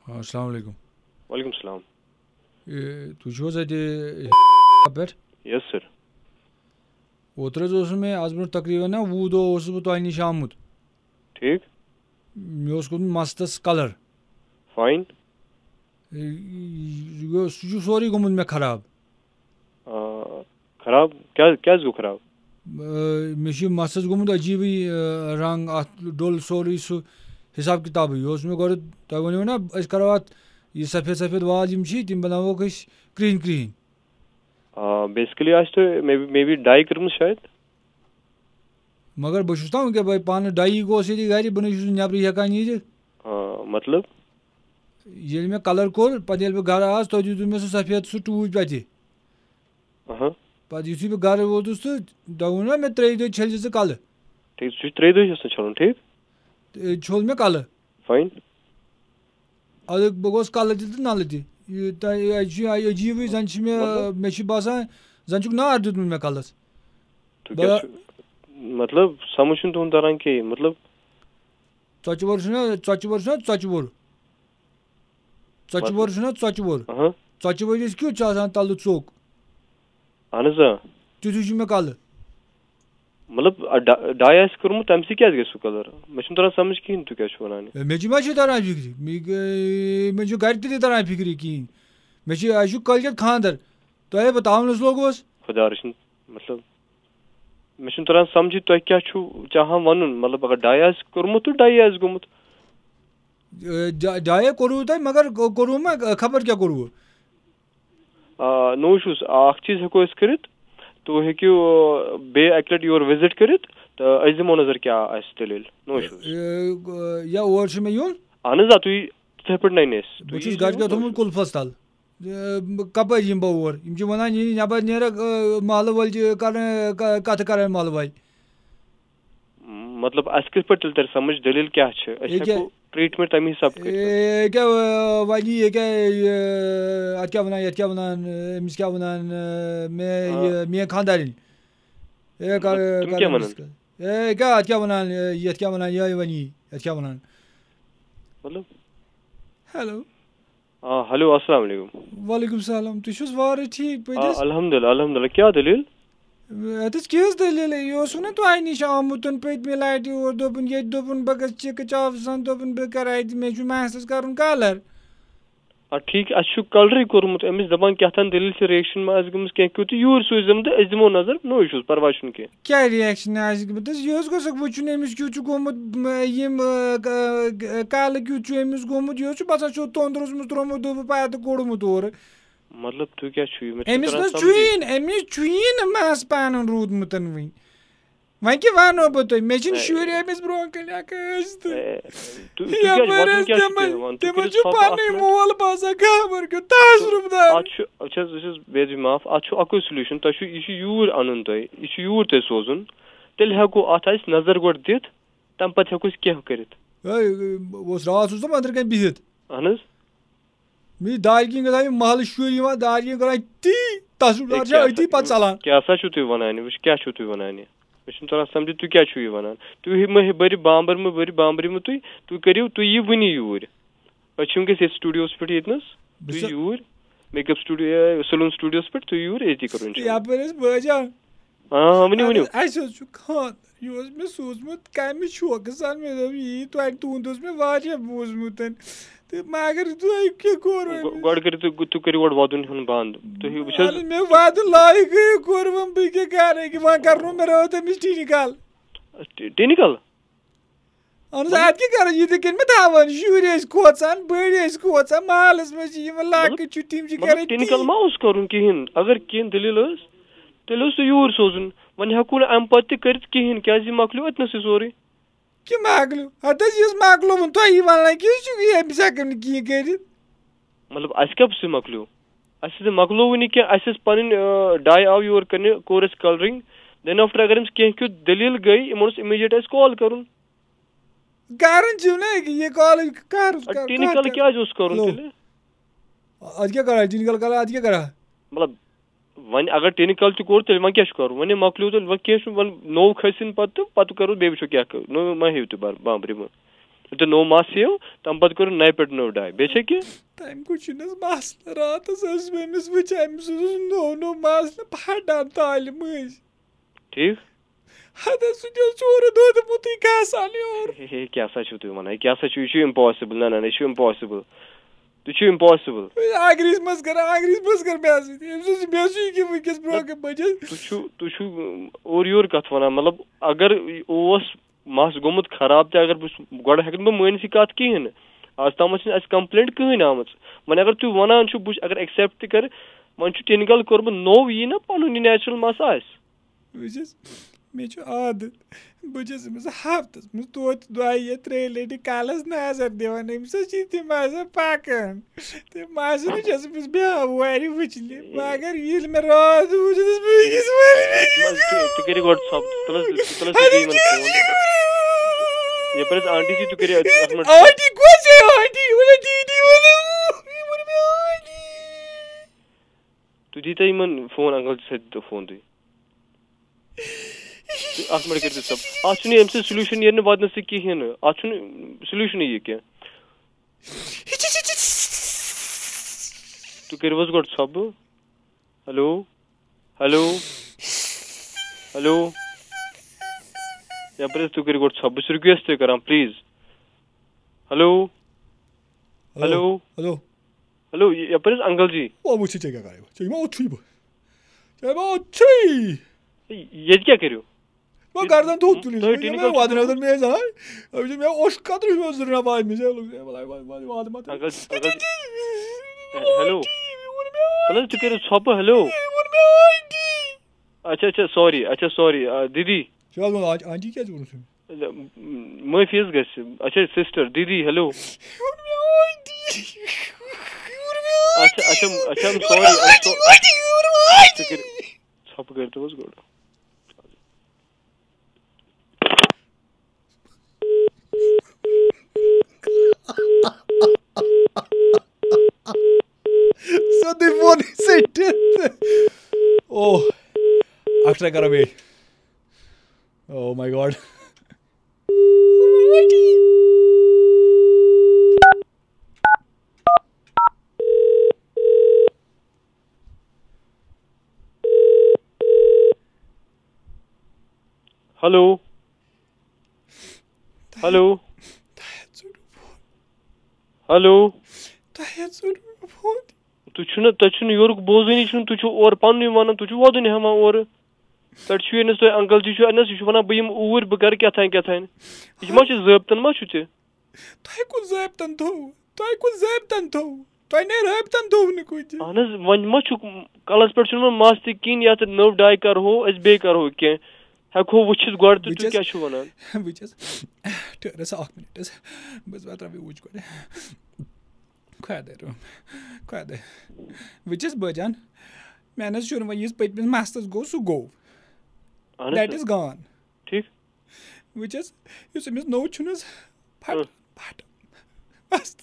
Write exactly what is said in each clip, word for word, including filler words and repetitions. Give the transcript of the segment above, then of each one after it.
آ، السلام علیکم۔ وعلیکم السلام۔ اے، تُہۍ چھِو حظ اَتہِ پٮ۪ٹھ؟ یس سر۔ اوترٕ حظ اوسُس مےٚ، آز برونٛٹھ تقریٖباً نا وُہ دۄہ اوسُس بہٕ تۄہہِ نِش آمُت۔ ٹھیٖک۔ مےٚ اوس کوٚرمُت مَستَس کَلَر۔ فاین۔ اے، یہِ اوس، سُہ چھُ سورُے گوٚمُت مےٚ خراب۔ آ، خراب؟ کیٛاہ، کیٛازِ گوٚو خراب؟ اے، مےٚ چھُ مَستَس گوٚمُت عجیٖبٕے، اے، رنٛگ، اَتھ ڈوٚل سورُے سُہ حِساب کِتابٕے۔ یہِ اوس مےٚ گۄڈٕ، تۄہہِ وَنیو نا، أسۍ کَرو اَتھ یہِ سفید سفید وال یِم چھِ، تِم بَناووکھ أسۍ کرٛہِنۍ کرٛہِنۍ۔ آ، بیسکلی آسہِ تۄہہِ مے بی، مے بی ڈاے کٔرمٕژ شاید۔ مگر بہٕ چھُس تام وٕنکیٚن، بہٕ پانہٕ ڈایی گوس ییٚتہِ گرِ، بہٕ نہ چھُس نٮ۪برٕے ہٮ۪کان نیٖرِتھ۔ آ، مطلب؟ ییٚلہِ مےٚ کلر کوٚر، پتہٕ ییٚلہِ بہٕ گرٕ آس، تۄہہِ دیُتوٕ مےٚ سُہ سفید سُہ ٹوٗپۍ پتہٕ۔ اہا۔ پتہٕ یُتھُے بہٕ گرٕ ووتُس تہٕ تۄہہِ ووٚنوٕ مےٚ ترٛیٚیہِ دۄہہِ چھٔلۍ زِ ژٕ کلہٕ۔ ٹھیٖک، سُہ چھُ ترٛیٚیہِ دۄہہِ چھُس نہٕ چھَلُن، ٹھیٖک؟ تہٕ چھوٚل مےٚ کلہٕ۔ فاین۔ ادٕ بہٕ گوس کلہٕ تہِ تہٕ نلہٕ تہِ۔ یہِ تۄہہِ، یہِ چھُ عجیٖبٕے، زن چھِ مےٚ، مطلب؟ مےٚ چھُ باسان زن چھُکھ نار دیُتمُت مےٚ کلس۔ تُہۍ کیٛاہ چھُ، مطلب، سمجھ چھُنہٕ تُہُنٛد تران کِہیٖنۍ، مطلب؟ ژۄچہِ وور چھُنہ، ژۄچہِ وور چھُنہ، ژۄچہِ وور۔ ژۄچہِ وور چھُنہ، ژۄچہِ وور۔ اہا۔ ژۄچہِ ؤرِس کیُتھ چھُ آسان تَلہٕ ژوٚک۔ اہن حظ، آ۔ تیُتھُے چھُ مےٚ کَلہٕ۔ مطلب، آ، ڈا-، ڈاے آسہِ کوٚرمُت، تَمہِ سۭتۍ کیٛازِ گژھِ سُہ کَلَر؟ مےٚ چھُنہٕ تَران سَمٕجھ کِہیٖنۍ، تُہۍ کیٛاہ چھُو وَنان یہِ؟ ہے، مےٚ چھِ ما چھِ تَران فِکرِ؟ مےٚ گٔے-، مےٚ چھُ گَرِ تہِ نہٕ تَران فِکرِ کِہیٖنۍ۔ مےٚ چھِ، اَسہِ چھُ کٲلۍکٮ۪تھ خانٛدَر۔ تۄہہِ ہے بہٕ تاونَس لوگوس۔ خۄدا رٔچھِنۍ، مطلب، مےٚ چھُنہٕ تَران سَمجھٕے، تۄہہِ کیٛاہ چھُو چاہان وَنُن؟ مطلب، اگر ڈاے آسہِ کوٚرمُت، تہٕ ڈاے آسہِ گوٚمُت۔ اے، ڈا-، ڈاے ہے کوٚروٕ تۄہہِ، مگر کو-، کوٚروٕ ما، خبر کیٛاہ کوٚروٕ؟ آ، نوٚو چھُس، اَکھ چیٖز ہٮ۪کو أسۍ کٔرِتھ، تُہۍ ہیٚکِو، آ، بیٚیہِ اَکہِ لَٹہِ یور وِزِٹ کٔرِتھ، تہٕ أسۍ دِمو نظر کیٛاہ آسہِ دٔلیٖل۔ نوٚو چھُس۔ اے، یا اور چھُ مےٚ یُن؟ اَہَن حظ، آ، تُہۍ تِتھَے پٲٹھۍ نَنہِ اَسہِ۔ تُہۍ بہٕ چھُس ییٖزیو گَرِ کیٛاہ یور۔ تھوٚمُت قُلفَس تَل۔ اے، بہٕ کَپٲرۍ یِمہٕ بہٕ اور؟ یِم چھِ وَنان، یہِ نٮ۪بَر نیرَکھ، اے، محلہٕ وٲلۍ چھِ کَران، ک-، کَتھٕ کَران محلہٕ وٲلۍ۔ مطلب، اَسہِ کِتھ پٲٹھۍ تیٚلہِ تَرِ سَمٕجھ دٔلیٖل کیٛاہ چھِ؟ أسۍ یہِ کیٛاہ؟ ہٮ۪کو ٹرٛیٖٹمٮ۪نٛٹ تَمی حساب کٔرِتھ۔ اے، یہِ کیٛاہ، اے، وَنہِ یہِ کیٛاہ، یہِ، اَتھ کیٛاہ وَنان، یَتھ کیٛاہ وَنان، اے، أمِس کیٛاہ وَنان، اے، مےٚ، آ۔ یہِ، میٛٲنۍ خانٛدارِنۍ۔ اے، کَر-، مطلب، تِم کَر کیٛاہ أمِس وَنان؟ کَ-، اے، کیٛاہ، اَتھ کیٛاہ وَنان، اے، یَتھ کیٛاہ وَنان، یہِ وَنہِ یی، یَتھ کیٛاہ وَنان۔ مطلب؟ ہیلو۔ آ، ہیلو، السلام علیکم۔ وعلیکم السلام، تُہۍ چھِو حظ وارٕ ٹھیٖک آ، پٲٹھۍ حظ؟ الحمدللہ، الحمدللہ۔ کیٛاہ دٔلیٖل؟ اَتھ حظ کیٛاہ حظ دٔلیٖل؟ یہِ اوسوٕ نا تۄہہِ نِش آمُت پٔتمہِ لَٹہِ اور، دوٚپُن ییٚتہِ، دوٚپُن بہٕ گژھٕ چِکہٕ چاوسان، دوٚپُن بہٕ کَرٕ اَتہِ، مےٚ چھُ مَستَس کَرُن کَلَر۔ آ، ٹھیٖک، اَسہِ چھُ کَلرٕے کوٚرمُت أمِس، دَپان کیٛاہ تام دٔلیٖل چھِ، رِیَکشَن ما آسہِ گٔمٕژ کینٛہہ کیُتھ، تہٕ یوٗرۍ سوٗزِزیوٚم تہٕ أسۍ دِمو نظر، نوٚوُے چھُس، پَرواے چھُنہٕ کینٛہہ۔ کیٛاہ رِیَکشَن آسہِ گٔمٕژ؟ یہِ حظ گوٚژھ وٕچھُن أمِس کیُتھ چھُ گوٚمُت، م-، یِم، آ، ک-، گ-، کَلہٕ کیُتھ چھُ أمِس گوٚمُت، یہِ حظ چھُ باسان سیوٚد توٚنٛدرَس منٛز ترٛوومُت، دوٚپُن پَتہٕ کوٚڑمُت اورٕ۔ مطلب، تُہۍ کیٛاہ چھُو یہِ؟ مےٚ چھُنہٕ أمِس تَران نہ چھُ سَمجھٕے۔ یی نہٕ، أمِس چھُ یی نہٕ مَس پانَن روٗدمُت وٕنہِ۔ وۄنۍ کیٛاہ وَنو بہٕ تۄہہِ؟ مےٚ چھِنہٕ اے۔ شُرۍ أمِس برونٛہہ کَنہِ اَکھ ٲسۍ تہٕ۔ اے، تُہۍ، تُہۍ کیٛازِ یَپٲرۍ وَدُن ٲسۍ کیٛاہ چھُو تُہۍ تِمَن، ہٮ۪وان؟ تُہۍ تِمَن کٔرِو چھُ ژھۄپہٕ اَتھ پَنٕنُے پٮ۪ٹھ۔ مول باسان خبر کیُتھ تَجرُبہٕ دار۔ اَتھ چھُ، وٕچھ حظ، وٕچھ حظ، بے عزتی معاف، اَتھ چھُ اَکُے سُلیوٗشَن، تۄہہِ چھُ، یہِ چھُ یوٗرۍ اَنُن تۄہہِ، یہِ چھُ یوٗرۍ تۄہہِ سوزُن۔ تیٚلہِ ہٮ۪کو اَتھ أسۍ نظر گۄڈٕ دِتھ، تَمہِ پَتہٕ ہٮ۪کو أسۍ کینٛہہ کٔرِتھ۔ ہے، بہٕ اوسُس راتھ اوسُس نہ أنٛدرٕ کَنہِ بِہِتھ۔ اَہَن حظ۔ مےٚ چھِ دارِ کِنۍ گژھان یِم محلہٕ شُرۍ یِوان دارِ کِنۍ کران تی تجربہٕ ہے، دار چھِ کیٛاہ أتی سا، پَتہٕ ژَلان۔ کیٛاہ سا چھُو تُہۍ وَنان یہِ؟ وٕچھ، کیٛاہ چھُو تُہۍ وَنان یہِ؟ مےٚ چھُنہٕ تَران سَمجھِ، تُہۍ کیٛاہ چھُو یہِ وَنان؟ تُہۍ مہٕ بٔرِو بامبَر، مہٕ بٔرِو بامبرِ مہٕ تُہۍ، تُہۍ کٔرِو، تُہۍ یِیِو وٕنی یوٗرۍ۔ أسۍ چھِ وٕنکیٚس ییٚتہِ سٹوڈیوَس پٮ۪ٹھ ییٚتنَس، بہٕ تُہۍ چھُس یوٗرۍ، میک اپ سٹوڈیو، سلوٗن سٹوڈیوَس پٮ۪ٹھ، تُہۍ یوٗرۍ، أتی کَرو اِنشاء اللہ۔ یَپٲرۍ ٲسۍ بٲجان۔ آ، ؤنِو، ؤنِو۔ اَسہِ حظ چھُ خانٛدر، یہِ اوس مےٚ سوٗزمُت کَمہِ شوقہٕ سان، مےٚ دوٚپ یی تۄہہِ، تُہُنٛد اوس مےٚ واریاہ بوٗزمُت۔ تہٕ مگر تۄہہِ کیٛاہ کوٚر وۄنۍ؟ گۄ-، گۄڈٕ کٔرِو تُہۍ، تُہۍ کٔرِو گۄڈٕ وَدُن ہیوٚن بنٛد۔ تُہۍ وٕچھ حظ۔ اَدٕ مےٚ وَدُن لایقٕے کوٚر وۄنۍ، بہٕ کیٛاہ کَرٕ؟ یہِ وۄنۍ کَرنو مےٚ رٲتھ أمِس ٹیٖنی کال۔ ٹی-، ٹیٖنی کَل؟ اَہَن حظ، اَدٕ کیٛاہ کَرو؟ یِتھَے کٔنۍ مہ تھاوان شُرۍ ٲسۍ کھوژان، بٔڑۍ ٲسۍ کھوژان، محلَس منٛز چھِ یِوان لۄکٕٹۍ چھِ، تِم چھِ مطلب، کَران ٹیٖنی تی۔ کَل ما اوس کَرُن کِہیٖنۍ؟ اگر کینٛہہ دٔلیٖل ٲس، تیٚلہِ اوس سُہ یوٗرۍ سوزُن۔ وۄنۍ ہٮ۪کو نہٕ اَمہِ پَتہٕ تہِ کٔرِتھ کِہیٖنۍ، کیٛازِ یہِ مۄکلیو أتنَسٕے سورُے۔ کہِ مۄکلیو۔ ہَتہٕ حظ، یُس مۄکلووُن، تۄہی وَنان کہِ أسۍ چھِ، أمِس ہٮ۪کو نہٕ کِہیٖنۍ کٔرِتھ۔ مطلب، اَسہِ کَپسٕے مۄکلیو؟ اَسہِ نہٕ مۄکلووُے نہٕ کینٛہہ، اَسہِ ٲس پَنٕنۍ، آ، ڈاے آو یور کَرنہِ، کوٚر اَسہِ کَلرِنٛگ۔ دٮ۪ن آفٹر اگر أمِس کینٛہہ کیُتھ دٔلیٖل گٔے، یِمَن اوس اِمیٖڈیٹ اَسہِ کال کَرُن۔ کَرُن چھِو نہ یہِ کال، کَر، کَر، ٹیٖنی کَر، کَل کَر۔ کیٛازِ اوس کَرُن ہیلو۔ تیٚلہِ؟ اَدٕ کیٛاہ کَران، ٹیٖنی کَل کَران، اَدٕ کیٛاہ کَران؟ مطلب، وۄنۍ اگر ٹیٖنی کَل تہِ کوٚر، تیٚلہِ وۄنۍ کیٛاہ چھُ کَرُن؟ وۄنۍ یہِ مۄکلیو تیٚلہِ، وۄنۍ کینٛہہ چھُنہٕ، وۄنۍ نوٚو کھَسہِ نہٕ پَتہٕ تہٕ پَتہٕ کَرو بیٚیہِ، وٕچھو کیٛاہ کَرو۔ نوٚو مہ ہیٚیِو تُہۍ بار-، بامبرِ منٛز۔ تہٕ نوٚو مَس یِیو، تَمہِ پَتہٕ کٔرِو نَیہِ پٮ۪ٹھ نٔو ڈاے۔ بیٚیہِ چھا کینٛہہ؟ تَمہِ کُے چھُنہٕ حظ مسلہٕ۔ راتَس ٲسٕس بہٕ أمِس وٕچھان، أمِس اوس نوٚو نوٚو مسلہٕ پھٹان تالہِ مٔنٛزۍ۔ ٹھیٖک۔ ہَتہٕ حظ سُہ تہِ اوس ژوٗرٕ دۄدمُتٕے گژھان یورٕ۔ ہے، ہے، کیٛاہ سا چھِو تُہۍ وَنان؟ یہِ کیٛاہ سا چھُ؟ یہِ چھُ impossible۔ نہ، نہ، نہ، یہِ چھُ impossible۔ تُہۍ چھِو impossible۔ آگرِس منٛز کَران، آگرِس منٛز کَر مےٚ سۭتۍ۔ أمِس اوس، مےٚ اوس یہِ کہِ وٕنکیٚس برونٛہہ کَنہِ بَجہِ۔ تُہۍ چھِو، تُہۍ چھِو، اورٕ یورٕ کَتھ وَنان۔ مطلب، اگر اوس مَس گوٚمُت خراب تہِ، اگر بہٕ سُہ، گۄڈٕ ہٮ۪کہٕ نہٕ بہٕ مٲنِتھ یہِ کَتھ کِہیٖنۍ نہٕ۔ آز تامَتھ چھِنہٕ اَسہِ complaint کٕہٕنۍ آمٕژ۔ وۄنۍ اگر تُہۍ وَنان چھِو، بہٕ چھُس، اگر accept تہِ کَرٕ، وۄنۍ چھُ ٹِنکَل کوٚرمُت، نوٚو یی نہ پَنُن یہِ natural مَس آسہِ۔ وٕچھ حظ، مےٚ چھُ عادت، بہٕ چھَس أمِس ہفتس منٛز توتہِ دۄیہِ یا ترٛیٚیہِ لٹہِ کلس نظر دِوان، أمِس حظ چھِ تِم آسان پکان۔ تہٕ ماسہِ نِش چھَس أمِس بیٚہوان وارِ وٕچھنہِ، مگر ییٚلہِ مےٚ راتھ وٕچھ، بہٕ أکِس وارِ منٛز ژٕ، ژٕ کٔرِو گۄڈٕ ژھۄپ، تُل حظ، ژٕ، تُل حظ، ژٕ دِ یِمن فون۔ یپٲرۍ حظ آنٹی جی، تُہۍ کٔرِو اَتھ منٛز ژھۄپ۔ آنٹی کۄس چھےٚ آنٹی؟ یہِ وَنان دیٖدی وَنان، یہِ ووٚن مےٚ آنٹی۔ تُہۍ دِیِو تۄہہِ یِمن فون، انکل جی سۭتۍ دِتو فون تُہۍ۔ تہٕ اَتھ مہ کٔرِو تُہۍ سب۔ اَتھ چھُنہٕ ییٚمہِ سۭتۍ solution نیرِ نہٕ وَدنَس تہِ کِہیٖنۍ نہٕ۔ اَتھ چھُنہٕ solutionٕے یہِ کینٛہہ۔ تُہۍ کٔرِو حظ گۄڈٕ ژھۄپہٕ۔ ہیلو؟ ہیلو؟ ہیلو؟ یَپٲرۍ حظ تُہۍ کٔرِو گۄڈٕ ژھۄپہٕ۔ بہٕ چھُس request تۄہہِ کران، please۔ Hello? Hello? Hello? Hello, یہِ-، یَپٲرۍ حظ انکل جی۔ او، وٕچھ ژےٚ کیٛاہ کَرَے بہٕ؟ ژےٚ ما اوٚتھُے بہٕ؟ ژےٚ ما اوٚتھُے؟ ییٚتہِ کیٛاہ کٔرِو؟ وۄنۍ گردن تھوٚد تُلِتھ۔ تُہۍ ژےٚ ٹِنہِ مےٚ کَتھ وَدُن چھُو؟ وَدُن مےٚ زَن۔ أمۍ چھِ مےٚ اوٚش قطرٕ ہیوٗ زٕرناوان أمِس۔ ہے، لوٚگ مےٚ وَلہٕ، وَلہٕ، وَلہٕ، وَلہٕ، وَلہٕ، وَلہٕ، وَلہٕ، وَلہٕ۔ انکل، انکل جی۔ تُل حظ، تُہۍ کٔرِو ژھۄپہٕ، ہیلو۔ اچھا، اچھا، sorry، اچھا، sorry، آ، دیدی۔ ژےٚ حظ ووٚن آنٹی، آنٹی کیٛازِ ووٚنُس أمِس؟ معٲفی حظ گژھِ۔ اچھا، سسٹر، دیدی، ہیلو۔ اچھا، اچھا، اچھا، I'm sorry، I'm so-، تُہۍ کٔرِو، ژھۄپہٕ کٔرِو تُہۍ حظ گۄڈٕ۔ سیوٚدُے فونٕے ژٔٹِتھ۔ او، اکھ try کرو بیٚیہِ۔ Oh my God۔ Hello. Hello. تۄہہِ حظ ژوٚٹوٕ فون۔ ہیلو۔ تۄہہِ حظ ژوٚٹوٕ فون۔ تُہۍ چھِو نہٕ، تۄہہِ چھُنہٕ یورُک بوزٲنی چھُنہٕ، تُہۍ چھِو اورٕ پَننُے وَنان، تُہۍ چھِو وَدُن ہٮ۪وان اورٕ۔ پٮ۪ٹھٕ چھُ ییٚمِس تۄہہِ انکل جی چھُو اَنس، یہِ چھُ وَنان بہٕ یِمہٕ اوٗرۍ، بہٕ کَرٕ کیٛاہ تام کیٛاہ تام۔ یہِ ما چھُ ضٲبطَن ما چھُ تہِ؟ تۄہہِ کُس ضٲبطَن تھوٚو؟ تۄہہِ کُس ضٲبطَن تھوٚو؟ تۄہہِ نے رٲبطَن تھوٚو نہٕ کُنہِ جایہِ۔ اَہن حظ، وۄنۍ ما چھُ کَلَس پٮ۪ٹھ چھُنہٕ وۄنۍ مَس تہِ کِہیٖنۍ، یَتھ نٔو ڈاے کَرہو أسۍ، بیٚیہِ کَرہو کینٛہہ۔ ہٮ۪کہو وٕچھِتھ گۄڈٕ تہٕ تُہۍ وٕچھ حظ، کیٛاہ چھِو وَنان؟ وٕچھ حظ، ٹھٔہر حظ اَکھ مِنَٹ حظ، بہٕ حظ واتراوٕ یہِ وٕچھ گۄڈٕ۔ خۄدا رحم، خۄدا۔ وٕچھ حظ بٲجان، مےٚ نہ حظ چھُنہٕ وۄنۍ یُس پٔتمِس مَستَس گوٚو، سُہ گوٚو۔ اَہن حظ، that is gone۔ ٹھیٖک۔ وٕچھ حظ، یُس أمِس نوٚو چھُنہٕ حظ پھٹ، اۭں۔ پھٹ، بس،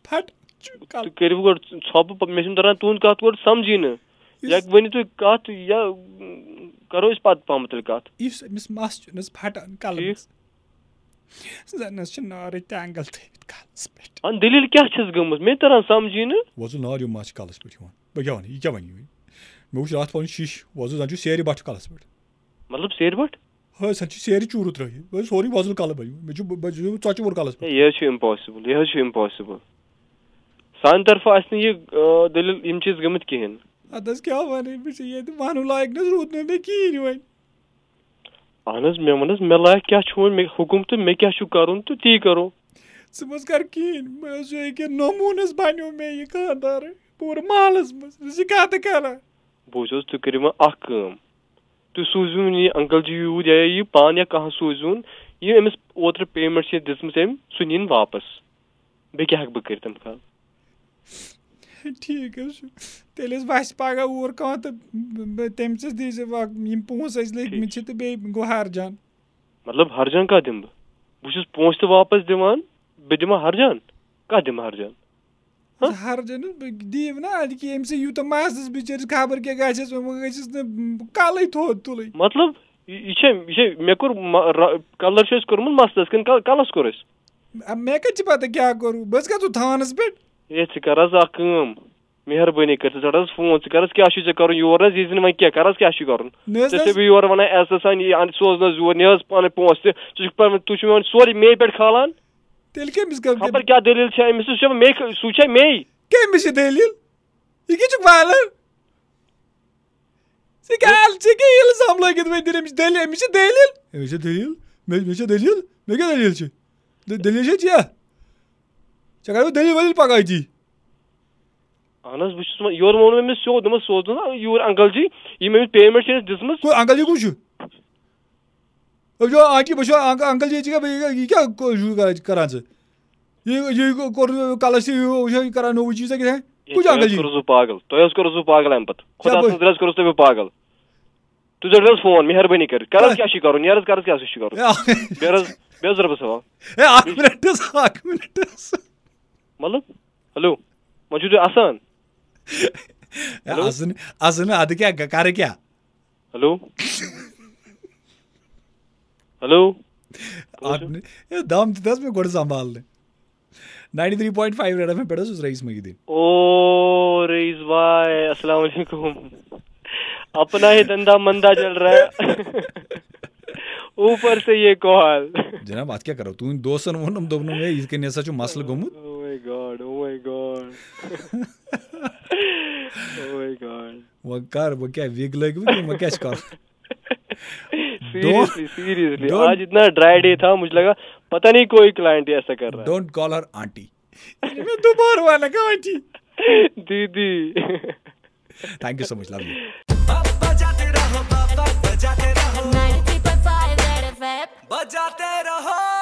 پھٹ چھُ کَل۔ تُہۍ کٔرِو گۄڈٕ ژھۄپہٕ، مےٚ چھُنہٕ تَران تُہُنٛد کَتھ گۄڈٕ سَمجھی نہٕ۔ یُس یا ؤنِو تُہۍ کَتھ، یا، اۭں، کَرو أسۍ پَتہٕ پَہمَتھ تیٚلہِ کَتھ۔ یُس أمِس مَس چھُنہٕ حظ پھٹان کَلَس۔ ٹھیٖک۔ زَن حظ چھِ نارٕکۍ تہِ اَنٛگَل تھٲوِتھ کَلَس پٮ۪ٹھ۔ اَن دٔلیٖل کیٛاہ چھَس گٔمٕژ؟ مےٚ تَران سَمجھی نہٕ۔ وۄزُل نار ہیوٗ مَس چھِ کَلَس پٮ۪ٹھ یِوان۔ بہٕ کیٛاہ وَنہٕ، یہِ کیٛاہ وَنہِ یِوٕے؟ مےٚ وٕچھ راتھ پَنُن شیٖشہٕ، وۄزُل زَن چھُ سیرِ بَٹھ کَلَس پٮ۪ٹھ۔ مطلب سیرِ بَٹھ؟ ہے، سۄ چھِ سیرِ چوٗرٕ ترٲوِتھ۔ بہٕ چھُس سورُے وۄزُل کَلہٕ بَنیومُت۔ مےٚ چھُ، بہٕ، بہٕ چھُس ژۄچہِ ووٚر کَلَس پٮ۪ٹھ۔ ہے، یہِ حظ چھُ impossible، یہِ حظ چھُ impossible۔ سانہِ طرفہٕ آسہِ نہٕ یہِ، آ، دٔلیٖل، یِم چیٖز گٔمٕتۍ کِہیٖنۍ۔ اَدٕ حظ کیٛاہ وَنہٕ بہٕ ژےٚ؟ ییٚتہِ وَنُن لایق نہٕ حظ روٗد نہٕ مےٚ کِہیٖنۍ وۄنۍ۔ اَہَن حظ، مےٚ وَن حظ، مےٚ لایق کیٛاہ چھُ وۄنۍ، مےٚ حُکُم تہٕ مےٚ کیٛاہ چھُ کَرُن تہٕ تی کَرو۔ ژٕ مہ حظ کَر کِہیٖنۍ، مےٚ حظ چھُ ییٚکیٛاہ نموٗنہٕ حظ بَنیو مےٚ یہِ خانٛدار پوٗرٕ محلَس منٛز، ژٕ چھِ کَتھٕ کَران۔ بوٗز حظ، تُہۍ کٔرِو وۄنۍ اَکھ کٲم، تُہۍ سوٗزِو یہِ انکل جی یوٗرۍ یا یہِ پانہٕ یا کانٛہہ سوٗزِوُن، یہِ أمِس اوترٕ payment چھِ یَتھ دِژمٕژ أمۍ، سُہ نِن واپس۔ بیٚیہِ کیٛاہ ہٮ۪کہٕ بہٕ کٔرِتھ اَمہِ خٲطرٕ؟ ٹھیٖک حظ چھُ۔ تیٚلہِ حظ وَسہِ پَگاہ اوٗر کانٛہہ تہٕ بہٕ، بہٕ، تٔمِس حظ دیٖزِ وق-، یِم پونٛسہٕ اَسہِ لٔگۍ مٕتۍ چھِ تہٕ بیٚیہِ گوٚو ہَرجان۔ مطلب ہَرجان کَتھ دِمہٕ بہٕ؟ بہٕ چھُس پونٛسہٕ تہِ واپس دِوان، بہٕ دِمہٕ ہَرجان؟ کَتھ دِمہٕ ہَرجان؟ ہہ؟ ہرجانس بہٕ دِیو نہ اَدٕ کہِ أمۍ سٕے یوٗتاہ مستس بِچٲرِس خبر کیٛاہ گژھٮ۪س، وۄنۍ گژھٮ۪س نہٕ کلٕے تھوٚد تُلٕنۍ۔ مطلب، یہِ، یہِ چھا، یہِ چھا، مےٚ کوٚر مہ-، را-، کلر چھُ اَسہِ کوٚرمُت مستس کِنہٕ کل-، کلس کوٚر اَسہِ؟ مےٚ کَتہِ چھِ پَتہ کیٛاہ کوٚروٕ؟ بہٕ حظ گژھٕ تھانَس پٮ۪ٹھ۔ ہے، ژٕ کر حظ اکھ کٲم، مہربٲنی کٔرِتھ، ژٕ رَٹ حظ فون، ژٕ کر حظ، کیٛاہ چھُے ژےٚ کرُن یور نہ حظ، یہِ زِ نہٕ وۄنۍ کینٛہہ، کر حظ، کیٛاہ چھُے کرُن؟ نہ حظ، ژےٚ نہ چھُے حظ۔ بہٕ یورٕ وَنان عزتہٕ سان، یہِ اَن، سوز نہٕ حظ یور، نہِ حظ پانہٕ پونٛسہٕ تہِ، ژٕ چھُکھ پَنُن، تُہۍ چھِو مےٚ وَنان سورُے مے پٮ۪ٹھ کھالان۔ تیٚلہِ کٔمِس کَرٕ؟ خبر کیٛاہ دٔلیٖل چھےٚ أمِس، سُہ چھےٚ مے، سُہ چھےٚ مے۔ کٔمِس چھِ دٔلیٖل؟ یہِ کیٛاہ چھُکھ وَنان؟ ژےٚ کیٛاہ، ژےٚ کیٛاہ الزام لٲگِتھ وۄنۍ دِنۍ؟ أمِس چھِ دٔلیٖل، أمِس چھِ دٔلیٖل۔ أمِس چھِ دٔلیٖل؟ مےٚ، مےٚ چھےٚ دٔلیٖل؟ مےٚ کیٛاہ دٔلیٖل چھِ؟ دٔ-، دٔلیٖل چھےٚ ژےٚ؟ ژےٚ کَرو دٔلیٖل ؤلیٖل پَگاہ أتی۔ اہن حظ، بہٕ چھُس وۄنۍ، یورٕ ووٚن مےٚ أمِس سیوٚد، دوٚپمَس، سوز نہٕ یور انکل جی، یِم أمِس پیمٮ۪نٛٹ چھِ أمِس دِژمٕژ۔ کُس انکل جی کُس چھُ؟ أسۍ چھِ آنٹی، بہٕ چھُس انک-، انکل جی، ژٕ کیٛاہ، یہِ کیٛاہ کو-، چھُ کران، کران ژٕ؟ یہِ، یہِ کوٚر کَلَس تہِ، یہِ وٕچھو، یہِ کران نوٚوُے چیٖز، کیٛاہ؟ کُس چھُ انکل جی؟ کوٚرُس بہٕ پاگل، تۄہہِ حظ کوٚرُس بہٕ پاگل اَمہِ پَتہٕ۔ خۄدا کیٛاہ سٕنٛز رٲژ کوٚرُس تۄہہِ بہٕ پاگل۔ تُہۍ ژٔٹِو حظ فون، مہربٲنی کٔرِتھ۔ کر حظ کیٛاہ چھُے کَرُن؟ نیر حظ، کر حظ کیٛاہ چھُے کَرُن؟ ہے، آ۔ بے حظ، بے حظ رۄبَس حوال۔ ہے، اَکھ مِنٹ حظ، اَکھ مِنٹ حظ۔ مطلب، ہیلو، وۄنۍ چھُو تُہۍ اَسان؟ ہے، اَسُن، اَسُن، اَدٕ کیٛاہ، کَرٕ کیٛاہ؟ ہیلو؟ ہیلو؟ اَکھ مِنٹ۔ ہے، دَم دیُت حظ مےٚ گۄڈٕ سنبھالنہٕ۔ Ninety three point five Red FM ایم پٮ۪ٹھ حظ چھُس رئیس محی الدین۔ او رئیس بھائی، السلام علیکم۔ اپنا ہی دھندا مندا چل رہا ہے۔ اوپر سے یہ کوحال۔ جناب، اَتھ کیٛاہ کَرو؟ تُہٕنٛدۍ دوستَن ووٚنُم، دوٚپنَم، ہے، یِتھ کٔنۍ ہسا چھُ مسلہٕ گوٚمُت۔ Oh my God, oh my God. Oh my God. وۄنۍ کَر، وۄنۍ کیٛاہ wig لٲگِو کِنہٕ وۄنۍ کیٛاہ چھُ کَرُن؟ Seriously, seriously. Don't- آج اتنا ڈرائی ڈے تھا، مجھے لگا پتہ نہیں کوئی کلائنٹ ہی ایسا کر رہا ہے۔ Don't call her aunty. مےٚ دوبارٕ وَنکھ آنٹی۔ دیدی۔ Thank you so much, love you. बजाते रहो बाबा, बजाते रहो। ninety point five Red F M. बजाते रहो।